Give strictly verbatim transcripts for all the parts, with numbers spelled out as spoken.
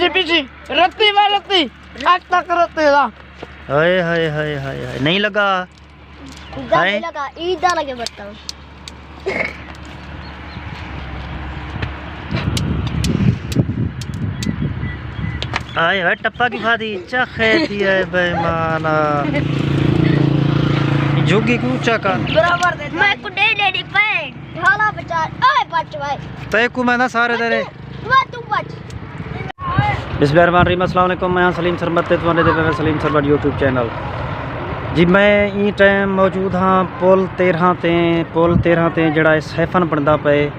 پیچھے، پیچھے، رتی میں رتی، اج تک رتی دا۔ ہائے، ہائے، ہائے، ہائے، ہائے، نہیں لگا؟ ہائے۔ لگا، عید دا لگے بتا۔ ہائے، ہائے، ٹپا کی کھا دی، چخے تھی ہے بے ایمان۔ جھگی کیوں چکا؟ برابر دے۔ میں کو دے دے دی پے، ڈھالا بچا، اے بچ بھائی۔ تے کو میں نہ سارے دے رہے۔ وہ تو بچ۔ بسم اللہ الرحمن الرحیم۔ السلام علیکم، میں ہاں سلیم سرمد تے تواڈے دے پے سلیم سرمد یوٹیوب چینل۔ جی، میں ایں ٹائم موجود ہاں پل تیرہ تے۔ پل تیرہ تے جڑا اے سیفن بندا پئے،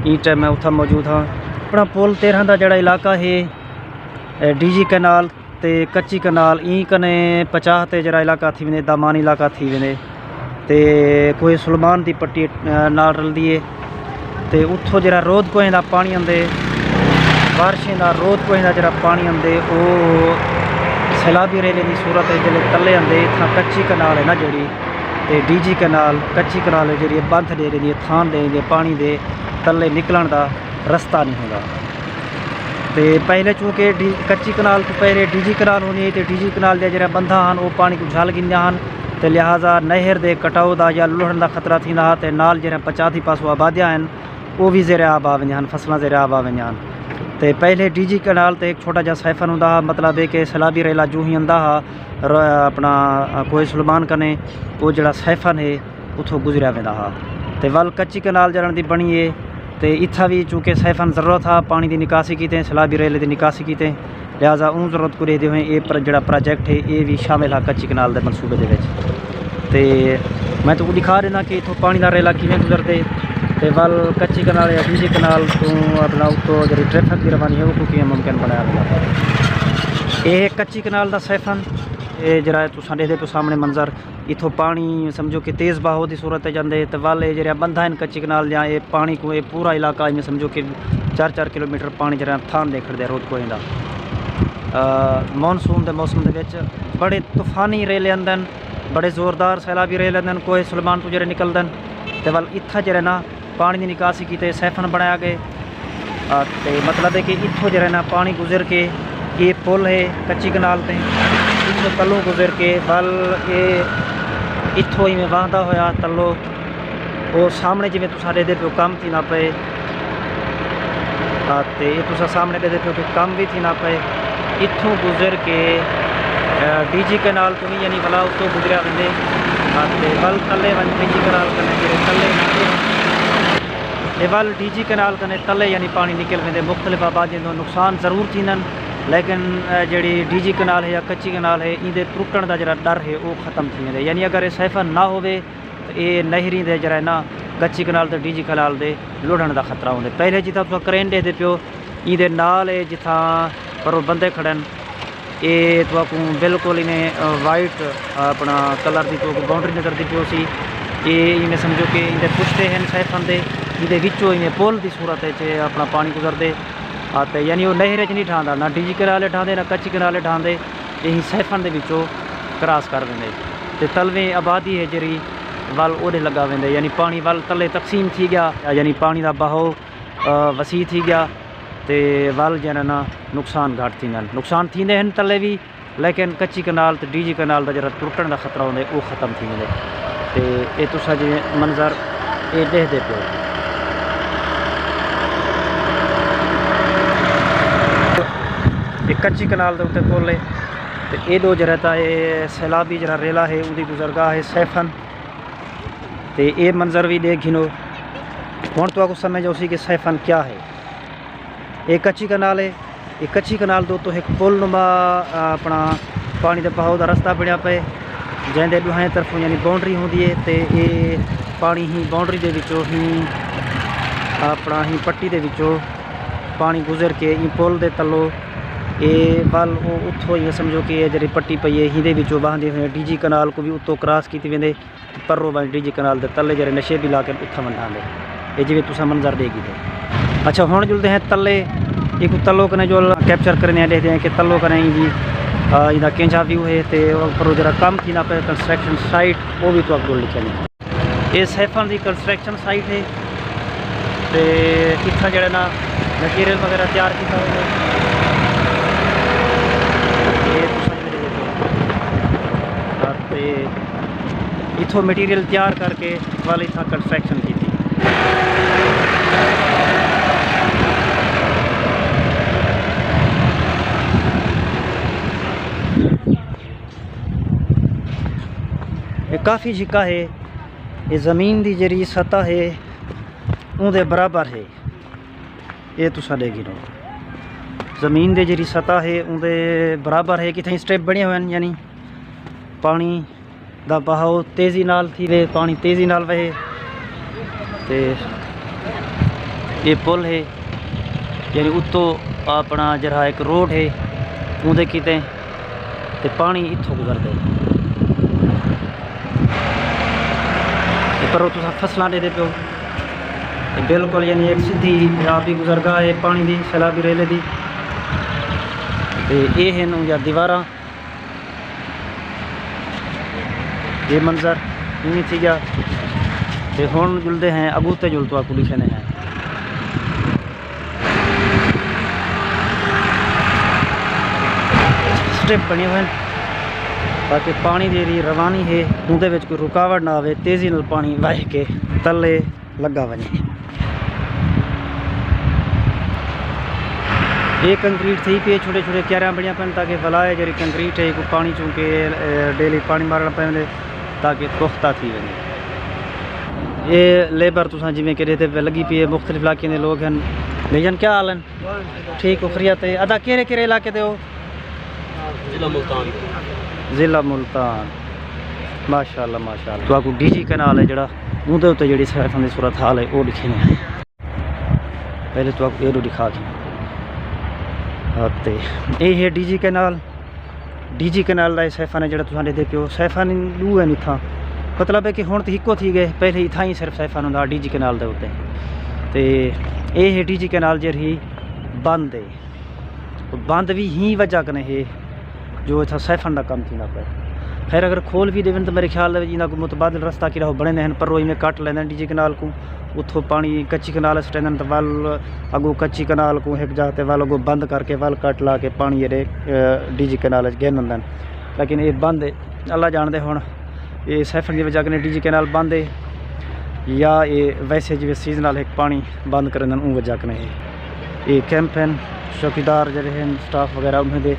ایں ٹائم میں اتھاں موجود ہاں۔ اپنا پل تیرہ دا جڑا علاقہ ہے، اے ڈی جی کینال تے کچی کینال، ایں کنے پچاہ تے جڑا علاقہ تھی ویندے، دامان علاقہ تھی ویندے۔ تے کوہ سلیمان دی پٹی، آ، نال رلدی ہے۔ تے اتھوں جڑا رود کوہیں دا پاݨی آندے، بارشیں دا رود کوہیں دا جڑا پاݨی آندے، او سیلابی ریلے دی صورت ہے، جلے تلے آندے۔ اتھاں کچی کنال ہے نا جڑی، تے ڈی جی کنال، کچی کنال ہے جڑی، بندھ ݙے ݙیندی ہے، تھان ݙے ݙیندی ہے، پاݨی دے تلے نکلݨ دا رستہ نہیں ہوندا۔ تے پہلے چونکہ ڈی-، کچی کنال توں پہلے ڈی جی کنال ہوندی ہے، تے ڈی جی کنال دے جڑے بندھاں ہن، او پاݨی کوں جھل گھندیاں ہن، تے لہذا نہر دے کٹاؤ دا یا لڑھݨ دا خطرہ تھیندا ہا، تے نال جڑے پچادھی پاسوں آبادیاں ہن، او وی زیر آب آ ویندیاں ہن، فصلاں زیر آب آ ویندیاں ہن۔ تے پہلے ڈی جی کنال تے ہک چھوٹا جہا سیفن ہوندا ہا، مطلب ہے کہ سیلابی ریلا جوں ہی آندا ہا، ر-، اپنا کوہ سلیمان کنے، او جڑا سیفن ہے، اتھوں گزریا ویندا ہا۔ تے ول کچی کنال جڑݨ دی بݨی ہے، تے اتھاں وی چونکہ سیفن ضرورت ہا پاݨی دی نکاسی کیتے، سیلابی ریلے دی نکاسی کیتے، لہذا اوں ضرورت کوں ݙیہدے ہوئیں اے پر-، جڑا پروجیکٹ ہے، اے وی شامل ہا کچی کنال دے منصوبے دے وچ۔ تے میں تہاکوں ݙکھا ݙینا کہ اتھوں پاݨی دا ریلا کیویں گزردے، تے ول کچی کنال یا ڈی جی کنال توں اپنا اتوں جڑی ٹریفک دی روانی ہے، اوکوں کیویں ممکن بݨایا ویندا۔ اے ہے کچی کنال دا سیفن، اے جڑا تساں ݙیہدے پئے سامݨے منظر، اتھوں پاݨی سمجھو کہ تیز بہاؤ دی صورت وچ آندے، تے ول اے جڑیاں بندھاں ہن کچی کنال دیاں، اے پاݨی کوں اے پورا علاقہ ایویں سمجھو کہ چار چار کلومیٹر پاݨی جڑا تھان دے کھڑدے رود کوہیں دا۔ آ، مانسون دے موسم دے وچ بڑے طوفانی ریلے آندن، بڑے زوردار سیلابی ریلے آندن، کوہ سلیمان توں جڑے نکلدن، تے ول اتھاں جڑے نا پاݨی دی نکاسی کیتے سیفن بݨایا ڳئے۔ آ، تے مطلب ہے کہ اتھوں جڑا نا پاݨی گزر کے اے پل ہے کچی کنال تے، اتھوں تلوں گزر کے ول اے اتھوں ایویں واہندا ہویا تلو۔ او سامݨے جیویں تساں ݙیہدے پئے ہو کم تھیندا پئے، آ، تے اے تساں سامݨے ݙیہدے پئے ہو کہ کم وی تھیندا پئے۔ اتھوں گزر کے، آ، ڈی جی کنال توں وی یعنی ولا اتوں گزریا ویندے، آ، تے ول تلے ونڄ ڈی جی کنال کنے جڑے تلے ونڄ تے ول ڈی جی کنال کنے تلے یعنی پاݨی نکل ویندے، مختلف آبادیاں دے نقصان ضرور تھیندن، لیکن، آ، جڑی ڈی جی کنال ہے یا کچی کنال ہے، ایندے ٹرٹݨ دا جڑا ڈر ہے، او ختم تھی ویندے۔ یعنی اگر اے سیفن نہ ہووے، تے اے نہریں دے جڑا ہے نا، کچی کنال تے ڈی جی کنال دے لڑھݨ دا خطرہ ہوندے۔ پہلے جتھاں تساں کرین ݙیہدے پئے ہو، ایندے نال اے جتھاں پرو بندے کھڑن، اے تہاکوں بالکل ایویں، آ، وائٹ، آ، اپݨا کلر دی تہاکوں باؤنڈری نظردی پئی ہوسی۔ اے ایویں سمجھو کہ ایندے پشتے ہن سیفن دے، ایندے وچوں ایویں پل دی صورت وچ اپݨا پاݨی گزردے۔ آ، تے یعنی او نہر وچ نہیں ڈھاندا، نہ ڈی جی کنال ڈھاندے، نہ کچی کنال ڈھاندے، اے ہی سیفن دے وچوں کراس کر ویندے۔ تے تلویں آبادی ہے جیڑھی ول اوݙے لڳا ویندے، یعنی پاݨی ول تلے تقسیم تھی ڳیا، یعنی پاݨی دا بہاؤ، آ، وسیع تھی ڳیا۔ تے ول جیڑھا نا نقصان گھٹ تھیندن، نقصان تھیندے ہن تلے وی، لیکن کچی کنال تے ڈی جی کنال دا جیڑھا ٹرٹݨ دا خطرہ ہوندے، او ختم تھی ویندے۔ تے اے تساں جیویں منظر اے ݙیہدے پئے ہو۔ اے کچی کنال دے اتے پل ہے۔ تے اے ݙو جیڑھا تاں اے سیلابی جیڑھا ریلا ہے، اوندی گزرگاہ ہے سیفن۔ تے اے منظر وی ݙیکھ گھنو۔ ہݨ تہاکوں سمجھ آسی کہ سیفن کیا ہے۔ اے کچی کنال ہے۔ اے کچی کنال دے اتوں ہک پل نما، آ، اپݨا پاݨی دے بہاؤ دا رستہ بݨیا پئے، جیندے ݙوہائیں طرفوں یعنی باؤنڈری ہوندی ہے، تے اے پاݨی ہی باؤنڈری دے وچوں ہی، اپݨا ہی پٹی دے وچوں پاݨی گزر کے ایں پل دے تلو اے ول او اتھوں ہی سمجھو کہ اے جیڑھی پٹی پئی ہے، ہیندے وچوں واہندے ہوئے ڈی جی کنال کوں وی اتوں کراس کیتی ویندے۔ پرو ونڄ ڈی جی کنال دے تلے جیڑھے نشیبی علاقے ہن، اتھاں ونڄاندے۔ اے جیویں تساں منظر ݙیکھ گھدے۔ اچھا، ہݨ جلدے ہیں تلے، ایکوں تلو کنے جو کیپچر کرنے ہیں، ݙیکھدے ہیں کہ تلو کنے ایندی، آ، ایندا کینجھا ویو ہے تے پرو جیڑھا کم تھیندا پئے کنسٹرکشن سائٹ، او وی تہاکوں ݙکھیندے ہیں۔ اے سیفن دی کنسٹرکشن سائٹ ہے تے اتھاں جیڑھا نا مٹیریل وغیرہ تیار کیتا ہویا ہے۔ اتھوں مٹیریل تیار کر کے ول اتھاں کنسٹرکشن کیتی۔ یہ کافی جھکا ہے، یہ زمین دی جڑی سطح ہے اون دے برابر ہے۔ یہ تساں ݙیکھ گھنو، زمین دے جڑی سطح ہے اون دے برابر ہے۔ کتھائیں سٹیپ بݨے ہوئے ہیں، یعنی پاݨی دا بہاؤ تیزی نال تھیوے، پاݨی تیزی نال وہے۔ تے یہ پل ہے، یعنی اتو اپنا جڑا ایک روڈ ہے اون دے کیتے، تے پاݨی اتھوں گزردے۔ تے پرو تساں فصلاں ݙیہدے پیو، تے بالکل یعنی ایک سدھی آپ ہی گزر گاہ ہے پاݨی دی، سیلابی ریلے دی۔ تے اے ہن اونجا دیواراں، یہ منظر ایویں تھی ڳیا۔ تے ہݨ جلدے ہیں اڳوں تے، جل تہاکوں ݙکھیندے ہیں۔ سٹیپ بݨے ہوئے ہیں تاکہ پاݨی دی جیڑھی روانی ہے اوندے وچ کوئی رکاوٹ نہ آوے، تیزی نال پاݨی وہہ کے تلے لڳا ونڄے۔ یہ کنکریٹ تھی پئی ہے، چھوٹے چھوٹے کیاریاں بݨیاں پن تاکہ ولا ہے جیڑھی کنکریٹ ہے، ایکوں پاݨی چونکہ، اے، ڈیلی پاݨی مارݨا پیندے تاکہ پختہ تھی ونڄے۔ یہ لیبر تساں جویں کہ ݙیہدے پئے لڳی پئی ہے، مختلف علاقے دے لوگ ہیں۔ بھائی جان، کیا حال ہیں؟ ٹھیک ہو، خیریت ہے؟ ادا کیڑھے کیڑھے علاقے دے ہو؟ ضلع ملتان۔ ضلع ملتان۔ ماشاءاللہ، ماشاءاللہ۔ تہاکوں ڈی جی کینال ہے جڑا، اوندے اتے جڑی سیفن دی صورت حال ہے، او ݙکھیندے ہیں۔ پہلے تہاکوں ایݙو ݙکھا کے۔ ہاں، تے اے ہے D G canal. D G canal دا اے سیفن ہے جڑا تساں ݙیہدے پیو۔ سیفن ݙو ہیں اتھاں۔ مطلب ہے کہ ہݨ تے ہکو تھی ڳئے، پہلے اتھاں ہی صرف سیفن ہوندا ڈی جی کینال دے اتے۔ تے اے ہے ڈی جی کینال جیڑھی بند ہے۔ بند وی ہی وجہ کنے ہے جو اتھاں سیفن دا کم تھیندا پئے۔ خیر، اگر کھول وی ݙیون تاں میرے خیال دے وچ انہاں کوں متبادل رستہ کیڑھا او بݨیندے ہن، پر او ایویں کٹ لیندن ڈی جی کینال کوں، اتھوں پاݨی کچی کینال سٹیندن تے ول اڳوں کچی کینال کوں ہک جاہ تے ول اڳوں بند کر کے ول کٹ لا کے پاݨی ایݙے، اے، ڈی جی کینال وچ گھن آندن۔ لیکن اے بند ہے، اللہ ڄاݨدے ہݨ اے سیفن دی وجہ کنے ڈی جی کینال بند ہے یا اے ویسے جیویں سیزنل ہک پاݨی بند کریندن اوں وجہ کنے ہے۔ اے کیمپ ہن، چوکیدار جڑے ہن، سٹاف وغیرہ انہیں دے۔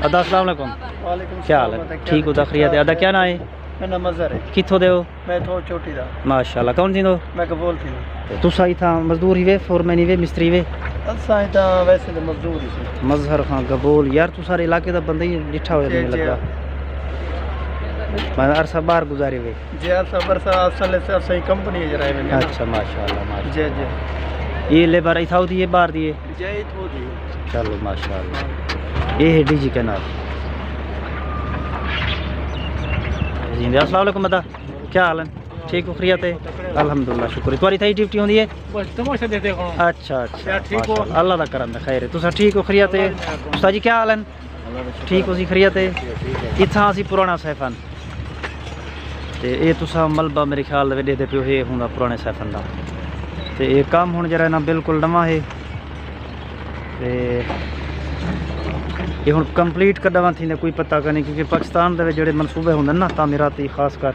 ادا، السلام علیکم۔ وعلیکم السلام۔ کیا حال ہے؟ ٹھیک ہو؟ خیریت ہے؟ ادا، کیا نام ہے؟ میرا نام مظہر ہے۔ کتھوں دے ہو؟ میں تھو چوٹی دا۔ ماشاءاللہ، کون تھیندو؟ میں گبول تھیندو۔ تساں اتھاں مزدور ہی وے، فورمین ہی وے، مستری وے؟ اساں اتھاں ویسے تے مزدور ہی سی۔ مظہر خان گبول، یار تساں سارے علاقے دا بندہ ہی ݙٹھا ہویا جی، مینوں جی۔ لڳدا۔ میں عرصہ باہر گزارے وے۔ جی، عرصہ برسہ اصل ہے، اساں کمپنی اچ رہے ویندے نا۔ اچھا، ماشاءاللہ، ماشاءاللہ۔ جی، جی۔ یہ لیبر اتھاں دی ہے، باہر دی ہے؟ جی، اتھاں دی ہے۔ چلو، ماشاءاللہ۔ یہ ہے ڈی جی کینال۔ جی، السلام علیکم مدا۔ کیا حال ہے؟ ٹھیک ہو، خیریت ہے؟ الحمدللہ، شکر ہے۔ تہاݙی تھئی ڈیوٹی ہوندی ہے؟ بس تماشا ݙیہدے کھڑو۔ اچھا، اچھا، ٹھیک ہو؟ ماشاءاللہ۔ اللہ دا کرم ہے، خیر ہے۔ تساں ٹھیک ہو، خیریت ہے؟ اللہ دی مہربانی۔ استاد جی، کیا حال ہے؟ اللہ دا شکر ہے۔ ٹھیک ہو سی، خیریت ہے؟ ٹھیک ہے، ٹھیک ہے۔ اتھاں اسی پراݨا سیفن۔ تے اے تساں ملبہ میرے خیال دے ݙیہدے پیو، ہے ہوندا پراݨے سیفن دا۔ تے اے کم ہݨ جیڑھا ہے نا، بالکل نواں ہے۔ تے اے ہݨ کمپلیٹ کݙاں تھیندے، کوئی پتہ کائنی، کیونکہ پاکستان دے وچ جیڑھے منصوبے ہوندے نا تعمیراتی، خاص کر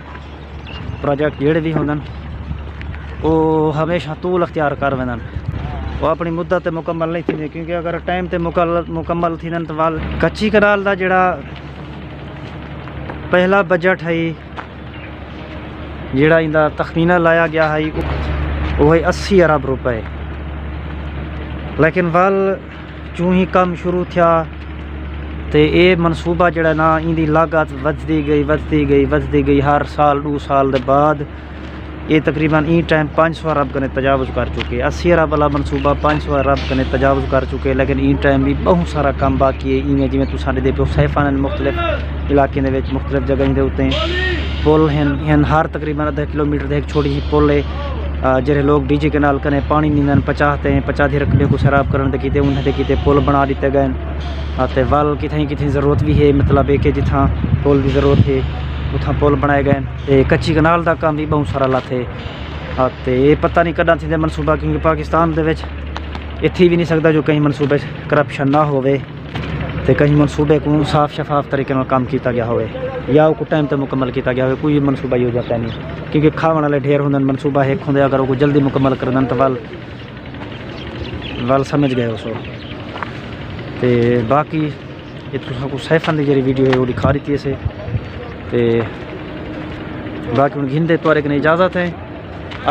پروجیکٹ جیڑھے وی ہوندن، او ہمیشہ طول اختیار کر ویندن۔ او اپݨی مدت تے مکمل نہیں تھیندے، کیونکہ اگر ٹائم تے مکل-، مکمل تھیندن تاں ول کچی کینال دا جیڑھا پہلا بجٹ ہئی، جیڑھا ایندا تخمینہ لایا ڳیا ہئی، او ہئی اسی ارب روپے۔ لیکن ول چوں ہی کم شروع تھیا تے اے منصوبہ جیڑھا نا، ایندی لاگت ودھدی ڳئی، ودھدی ڳئی، ودھدی ڳئی۔ ہر سال، ݙو سال دے بعد اے تقریباً ایں ٹائم پنج سو ارب کنے تجاوز کر چکے۔ اسی ارب والا منصوبہ پنج سو ارب کنے تجاوز کر چکے، لیکن ایں ٹائم وی ٻہوں سارا کم باقی ہے۔ ایویں جیویں تساں ݙیہدے پیو، سیفن ہن مختلف علاقیں دے وچ، مختلف جگہیں دے اتے پل ہن، ہن ہر تقریباً ادھا کلومیٹر تے ہک چھوٹی جی پل ہے۔ آ، جیڑھے لوگ ڈی جی کینال کنے پاݨی ݙیندن، پچاہ تے پچاہ دی رقبے کوں سیراب کرݨ دے کیتے، انہیں دے کیتے پل بݨا ݙتے ڳئے ہن۔ آ، تے ول کتھائیں کتھائیں ضرورت وی ہے، مطلب ہے کہ جتھاں پل دی ضرورت ہے، اتھاں پل بݨائے ڳئے ہن۔ تے کچی کینال دا کم وی ٻہوں سارا لاتھے۔ آ، تے اے پتہ نہیں کݙاں تھیندے منصوبہ، کیونکہ پاکستان دے وچ اے تھی وی نہیں سڳدا جو کہیں منصوبے اچ کرپشن نہ ہووے۔ تے کہیں منصوبے کوں صاف شفاف طریقے نال کم کیتا ڳیا ہووے یا اوکوں ٹائم تے مکمل کیتا ڳیا ہووے، کوئی منصوبہ ایہو جیہا کائنی، کیونکہ کھاوݨ والے ڈھیر ہوندن۔ منصوبہ ہک ہوندے، اگر اوکوں جلدی مکمل کریندن تاں ول ول سمجھ ڳئے ہوسو۔ تے باقی اے تساں کوں سیفن دی جیڑھی ویڈیو ہے او ݙکھا ݙتی ہیسے۔ تے باقی ہݨ گھندے تہاݙے کنے اجازت ہے۔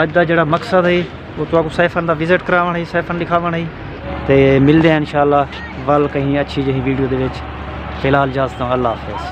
اڄ دا جیڑھا مقصد ہے او تہاکوں سیفن دا وزٹ کراوݨ ہے، سیفن ݙکھاوݨ ہے۔ تے ملدے ہیں انشاءاللہ ول کہیں اچھی جہی ویڈیو دے وچ۔ فی الحال اجازت دو، اللہ حافظ۔